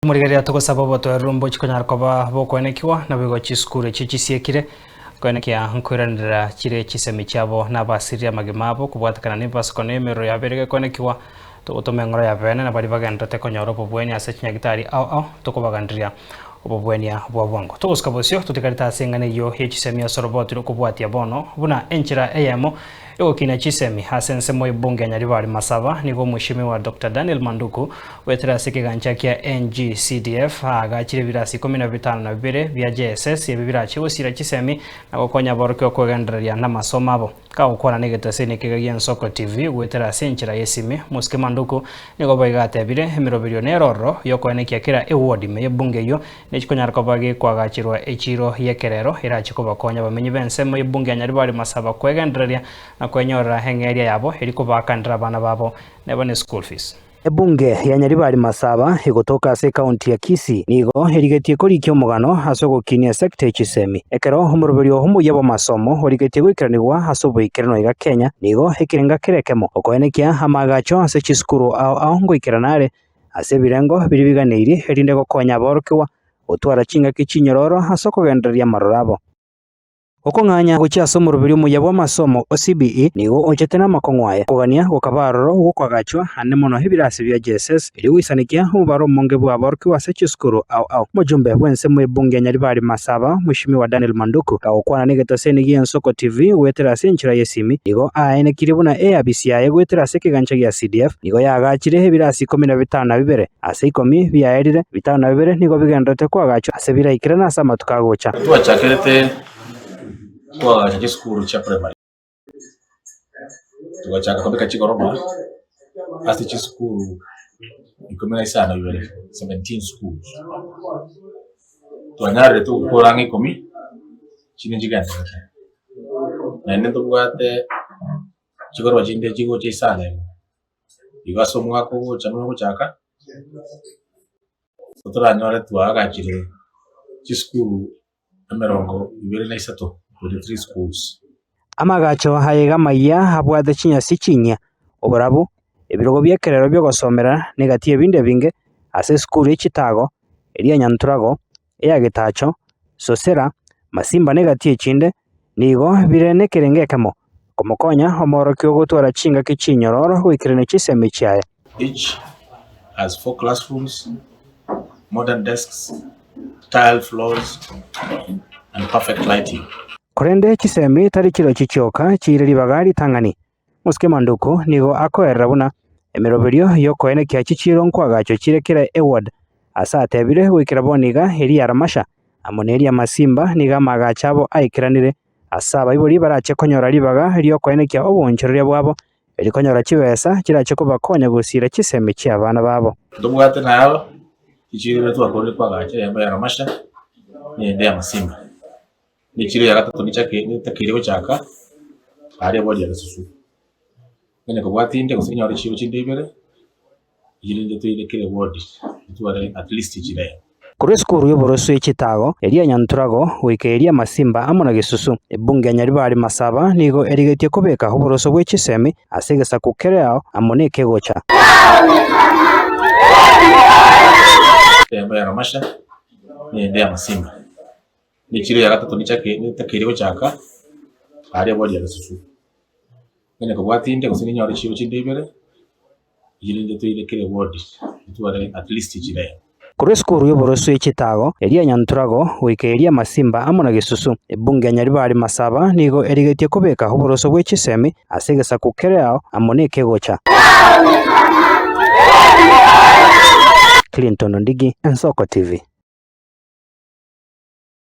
Morigereria togosaba obotoereru mbochi konyara koba bokoenekiwa, naboigo chisukuru echio chisiekire, koenekia nkoiranerera chire chisemi chiabo na abasirire amagima abo kobwatekana nemebasoko na emerero yabeire gekoenekiwa. Togotoma eng'ora ya bene na baria bagendererete konyora obobweni ase chinyagitari ao ao tokobaganderia obobwania bwa bwango. Togosuka bosio totigarete ase eng'ana eyio ye chisemi ase oroboti rokobwatia bono buna enchera eyemo Egokina chisemi ase ensemo y'ebunge ya Nyaribari Masaba nigo Omweshimiwa Doctor Daniel Manduku goetera ase ekegancha kia NGCDF aagachire ebirasi 52 bia JSS ebi birache gosira chisemi na gokonya aborokigwa kwegendereria namasomo abo. Kagokwana negeteseni ekega gia Ensoko TV goetera ase enchera y'esimi, Mosike Manduku nigo boigo atebire emeroberio nere ororo yokoenekia kera eward ime y'ebunge eyio Nechikonyara koba gekoagacherwa echiiro y'ekerero erache kobakonya abamenyi b'ensemo y'ebunge ya Nyaribari Masaba kwegendereria na kwenyorera eng'eria yabo eri kobaakanera abana babo neba ne school fees. Ebunge ya Nyaribari Masaba egotoka ase ekaunti ya Kisii nigo erigetie korikia omogano ase ogokinia esecta ye chisemi. Ekero omoroberio omoyia bw'amasomo origetie goikeranigwa ase oboikeranu aiga Kenya, nigo ekerenga kere ekemo okoenekia amaagacho ase chisukuru ao ao ngoikerana are ase ebirengo biria biganeirie, erinde gokonya aborokigwa gotwara chingaki chinyororo ase okogendereria amaroro abo. Okong'anya gochia ase omoroberi omuya bw'amasomo o CBE nigo ochete namakong'u aye, okogania gokaba aroro gokoagachwa ande mono ebirasi bia JSS erio goisanekia omobaro omonge bw'aborokigwa ase chisukuru ao ao. Omojumbe bw'ensemo y'ebunge ya Nyaribari Masaba, Mweshimiwa Daniel Manduku, kagokwana negetoseni gi'Ensoko TV goetera ase enchera y'esimi, nigo aenekirie buna eabisi yaye goetera ase ekegancha gia CDF Nigo yaagachire ebirasi 12, ase ikomi biaerire, bitano na bibere nigo bigendererete koagachwa ase biraikerane ase amatuko agocha. Twachakerete koagacha chisukuru chia primary, togachaka kobeka chigoroba ase chisukuru ikomi na isano ibere, 17 schools. Twanyarire gokora ang'e ikomi, chinde nchigendererete. Naende ntobwate chigoroba chinde chigocha isano ime, igo ase omwaka ogocha buna ogochaka, otoranyore twaagachire chisukuru emerongo ibere na isato, 23 schools. Amagacho aye iga amayia abwate chinyasi chinyia, oborabu, ebirogo bi'ekerero bi'ogosomera, na egati y'ebinto ebinge, ase esukuru ye chitago, eria ya Nyanturago, eya Getacho, Sosera, Masimba na egati echinde, nigo bire nekerengo ekemo, komokonya omoorokia ogotwara chingaki chinyororo goikerania chisemi chiaye. Each has four classrooms, modern desks, tiled floors and perfect lighting. Korende chisemi tari chirochio chioka chiire ribaga ritang'ani. Mosike Manduku nigo akoerera buna emeroberio y'okoenekia chichiiro nkoagachwa chire kera eward ase atebire goikera bono iga eria ya Ramasha amo neria ya Masimba nigo amaagacho abo aikeranire ase abaibori barache konyora ribaga riokoenekia oboonchoreria bwabo erio konyora chibesa chirache kobakonya gosiira chisemi chi'abana babo. Ntobwate naro chichiiro eria twakorire koagacha eyemo ya Ramasha na eyende ya Masimba. Nechiro ya gatato nichake nitakeire gochaka aria boria gesusu. Onye kobwati inde gose nyore chiro chinde ibere, erinde toire kera eward, totware at least chire. Korwa esukuru y'oboroso ye chitago, eria ya Nyanturago, goika eria ya Masimba amo na Gesusu, ebunge ya Nyaribari Masaba nigo erigetie kobeka oboroso bwe chisemi ase egesaku kere ao amo nekegocha. Eyemo ya Ramasha, na eyende ya Masimba. Nechiro ya gatato nichake nitakeire gochaka aria boria gesusu. Onye kobwati inde gose ninyore chiro chinde ibere, erinde toire kera eward, totware at least chire. Korwa esukuru y'oboroso ye chitago, eria ya Nyanturago, goika eria ya Masimba amo na Gesusu, ebunge ya Nyaribari Masaba nigo erigetie kobeka oboroso bwe chisemi ase egesaku kere ao amo nekegocha. Clinton Ondigi, Ensoko TV.